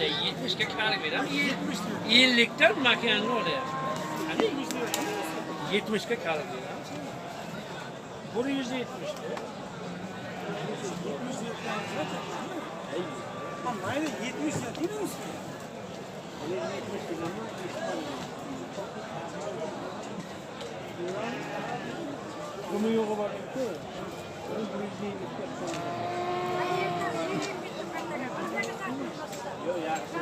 70 ga karik beraman. 50 dan makinani olyapti. Qani 70 ga karik beraman. 170 ta. Ha, mayli 70 deymiz. 70 deganmi? Buni yo'g'i bor edi. 150 ga. Yo'q, yaxshi.